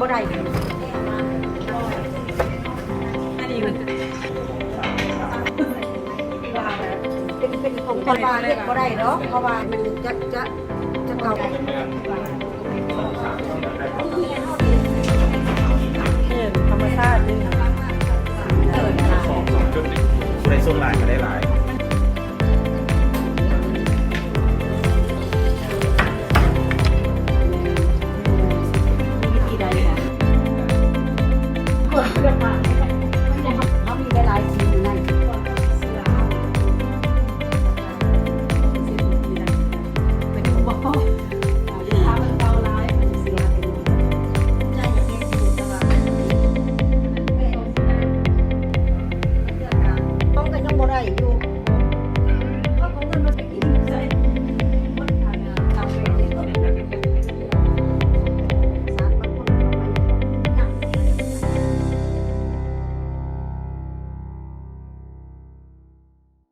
ບໍ່ໄດ້ ອັນນີ້ມັນ ເປັນ ເປັນຂອງ ເພາະວ່າເຮັດບໍ່ໄດ້ດອກ ເພາະວ່າມັນຈະ ຈະ ຈະເກົ່າ ເປັນທຳມະຊາດນີ້ ຜູ້ໃດສົ່ງຫຼາຍກໍໄດ້ຫຼາຍ.